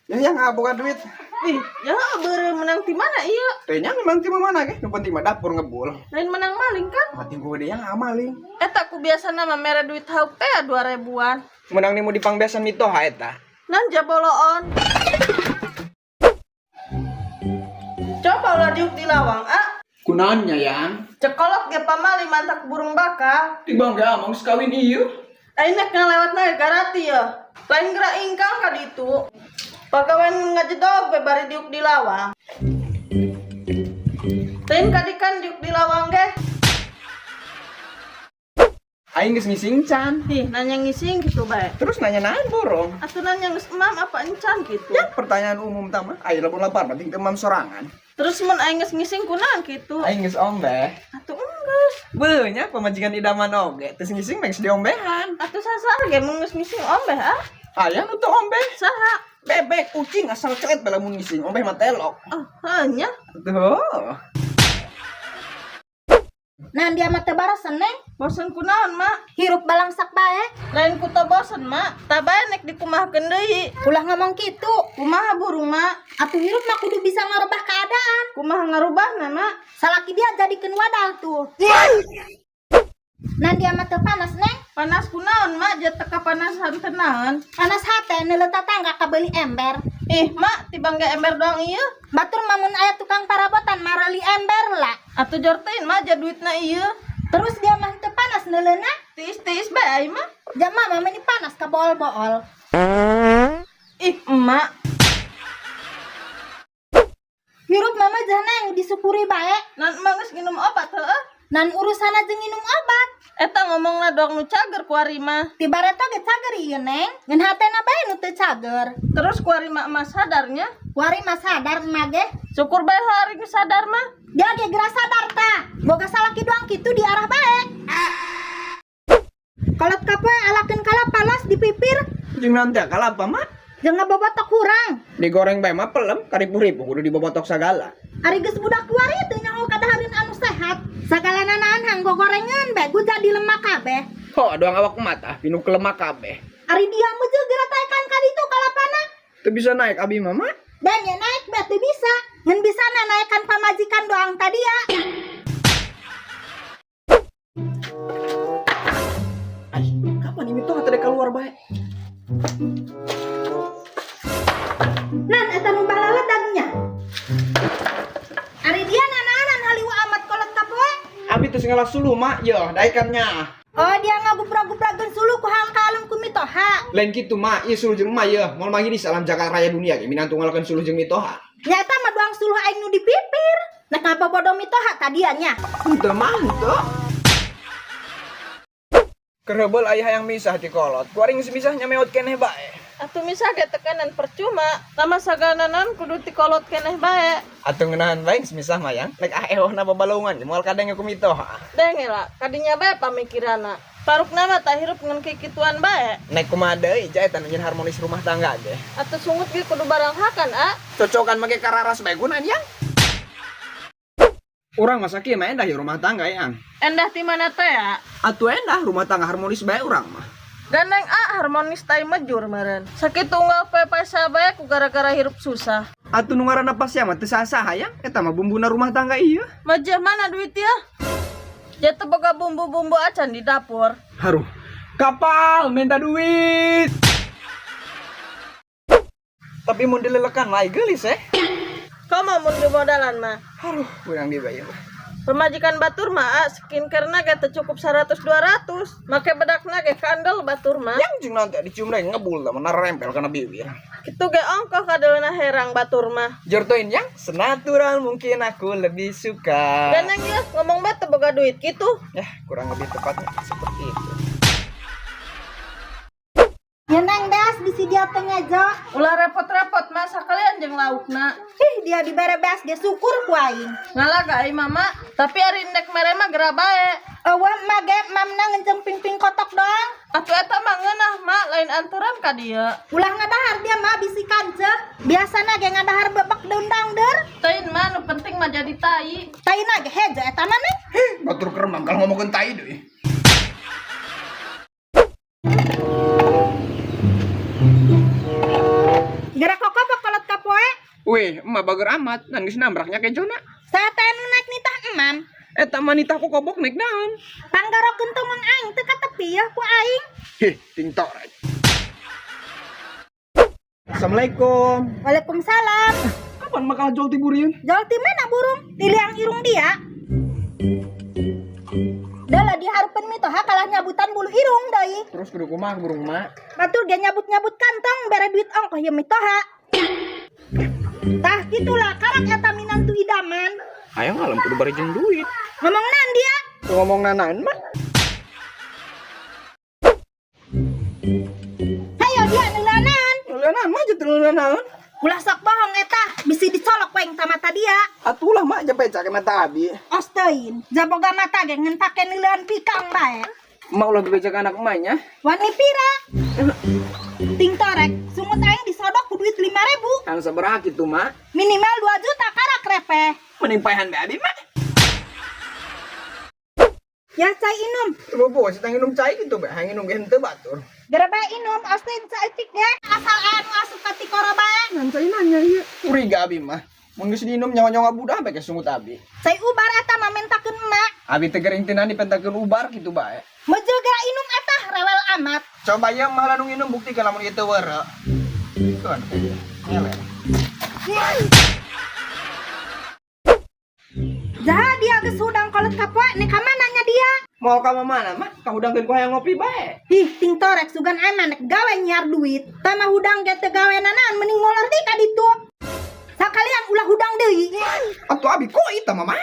Ya yang boga duit. Ih, ya beureum menang ti mana ieu? Teh nya memang ti mana ge? Nu penting mah dapur ngebul. Lain menang maling kan? Mati gue deh yang maling. Eta ku biasana mah mere duit hauk teh 2000-an. Menang nih mau dipangbesan mitoha eta. Nan jaboloon. Coba ulah diuk di lawang, ah. Kunaonnya yang? Cekolot ge pamali mantak burung baka. Tibang ge amang kawin ieu. Aing nek ngalewatna garati ya. Lain gerak ingkang ka ditu. Pagawean ngajedog be bari diuk di lawang. Lain kadikan diuk di lawang ge. Aing geus ngising can. Ih, nanya ngising gitu bae. Terus nanya naon borong? Atuh nanya geus emam apa encan gitu. Ya pertanyaan umum tama. Aing lamun lapar penting temam sorangan. Terus mun aing geus ngising kunaon gitu. Aing geus ombeh. Atuh enggeus. Beunya pamajikan idaman oge, terus ngising mah geus diombehan. Atuh sasar ge mun geus ngising ombeh ah. Aya nu teu ombeh. Saha? Bebek, kucing asal celet bala mun ngising, ombeh mah telok. Oh, hanya. Tuh. Nah dia mah teu barosen neng. Bosen kunaon, Mak? Hirup balangsak bae. Lain ku teu bosen, Mak. Tah bae nek dikumahkeun deui. Ulah ngomong kitu. Kumaha burung, Mak? Atuh hirup mah kudu bisa ngarubah keadaan. Kumaha ngarubahna, Mak? Salaki dia jadikeun wadah tuh. Nah dia mah teu panas neng. Panas kunaon, Mak? Ja teu kapanasan teu naon. Panas hate neuleuh tatangga kabeuli ember. Ih, Mak, tibang ge ember doang ieu. Batur mah mun aya tukang parabotan mareli ember lah. Atuh jortein, Mak, ja duitna ieu. Terus dia mah teu panas neuleuna. Tiis-tiis bae ai mah. Jama mah meni panas ka bool-bool. Ih, emak. Hirup mama jah neng disyukuri bae. Nan emak geus nginum obat heueuh. Nan urusanna jeung nginum obat. Eta ngomongna doang nu cager kuari mah. Ti bareto ge cager ieu neng. Ngan hatena bae nu teu cager. Terus kuari mah emak sadarnya. Kuari mah sadar emak ge. Syukur bae hari geus sadar mah. Dia ge geura sadar tah. Boga salaki doang kitu diarah bae. Kolot kapoe alakeun kalapa los di pipir. Jeung naon teh kalapa mah? Jeung ngabobotok hurang. Digoreng bae mah pelem, karipuh-ripuh kudu dibobotok sagala. Ari geus budak kuari teu nyaho kadahareun anu sehat. Sagala nanaan hang gogorengan bae guja di lemak kabeh. Ho, doang awak mata, pinu ke lemak kabeh. Ari dia meujeul geura taekan ka ditu kalapana. Teu bisa naik abi mama. Dan ya naik bae teu bisa. Ngan bisa na naekan pamajikan doang tadi ya. Ai, kapan ini tuh tadi keluar bae? Nan eta nu balaledagnya. Ari dia nanaanan haliwa amat kolot kapoe. Abi teu ngalah suluh mak, yo daekannya. Oh dia ngagupra-guprakeun suluh ku hangkalem ku mitoha. Lain kitu mak, ieu suluh jeung emak yeuh, moal manggih di salam jagat raya dunia ge minantu ngalakeun suluh jeung mitoha. Nyata mah doang suluh aing nu dipipir. Nek ngabobodo mitoha tadianya. Henteu mah henteu. Kerebel ayah yang misah di kolot. Kuaring geus misah nya meot keneh bae. Atuh misah ge tekanan percuma. Lama sagananan kudu tikolot keneh bae. Atuh ngeunahan bae geus misah mah yang. Rek ah eohna babalungan ge moal kadenge ku mitoha. Denge lah, kadinya bae pamikiranna. Parukna mah tah hirup ngan kikituan bae. Nek kumaha deui ja eta nu nyeun harmonis rumah tangga ge. Atuh sungut ge kudu barang hakan, ah. Cocokan make kararas bae gunaan yang. Urang masa kieu mah endah ya rumah tangga yang. Endah ti mana teh ya? Atuh endah rumah tangga harmonis bae urang mah. Gandeng ah harmonis tai mejur meureun. Sakitu unggal poe paesa bae ku gara-gara hirup susah. Atuh nu ngaranna pasea mah teu saha-saha yang. Eta mah bumbuna rumah tangga ieu. Majah mana duit ya? Jatuh boga bumbu-bumbu acan di dapur. Haruh. Kapal minta duit. Tapi mun dilelekan mah geulis eh. Komo mun dimodalan mah. Haruh, kurang dibayar. Pemajikan batur mah ah, skincare-na ge teu cukup 100 200. Make bedakna ge kandel batur mah. Yang jeung nanti dicium deui ngebul tah narempel kana bibir. Kitu ge ongkoh kadeuna herang batur mah. Jortoin yang senatural mungkin aku lebih suka. Gandeng ya ngomong bae teu boga duit kitu. Ya, kurang lebih tepatnya seperti itu. Ya neng beas bisi dia teu ngejo. Ulah repot-repot mah sakalian jeung laukna. Ih dia dibere beas ge syukur ku aing. Ngalaga ai mama, tapi ari ndek mere mah geura bae. Eueuh mah ge mamna ngenceng pingping kotok doang. Atuh eta mah ngeunah mak lain anturan ka dieu. Ulah ngadahar dia mah bisi kanceh. Biasana ge ngadahar bebek dundang der. Teuing mah nu penting mah jadi tai. Taina ge hejo eta mah neng. Heh, batur keremang kalau ngomongkeun tai deui. Gerak Kokobok kolot kapoe. Weh, emak bager amat, nan geus nambraknya kejona. Saha teh nu naik nitah emam? Eta mah nitah kokobok naik naon? Panggarokeun tonggong aing teu katepi yeuh ku aing. Hih, ting torek. Assalamualaikum. Waalaikumsalam. Kapan bakal jol tiburieun? Jol ti mana burung? Di liang irung dia. Dah dihareupeun mitoha kalah nyabutan bulu irung deui. Terus kudu kumaha burung mak? Batur ge nyabut-nyabut kantong bere duit ongkoh ieu mitoha. Tah gitulah karak eta minantu idaman. Ayo ngalem kudu bari jeung duit. Ngomong naon dia? Tuh ngomong nanaon mah. Hayo dia neulanan. Neulanan mah jeung teu naon. Ulah sok bohong eta, bisi dicolok ku aing ta mata dia. Atulah mak jeung pecak mata abi. Os teuing, jaboga mata ge ngan pake neuleun pikang bae. Emak ulah bebejak anak emaknya. Wani pira? Ting torek, sungut aing disodok ku duit 5.000. Kan sabaraha kitu mak? Minimal 2 juta karak repe. Mending paehan be abi mah. Ya cai inum. Bobo sih tang inum cai gitu be, hayang inum ge henteu batur. Geura bae inum, os teuing saeutik ge. Asal anu asup ka tikoro bae. Ngan cai nanya ieu. Curiga abi mah. Mun geus diinum nyawa-nyawa budak bae ke sungut abi. Cai ubar eta mah mentakeun emak. Abi teh gering tina dipentakeun ubar kitu bae. Meujeuh geura inum eta rewel amat. Coba ieu mah nu nginum buktikan lamun ieu teu weureu. Tuh, ngeler. Jaha dia geus hudang kolot kapoe nek ka mana nya dia? Mau ka mana mah? Kahudangkeun ku hayang ngopi bae. Ih, ting torek sugan aman nek gawe nyiar duit. Tama hudang ge teu gawe nanaon mending molor deui ka ditu. Sakalian ulah hudang deui. Atuh abi koi tah mama.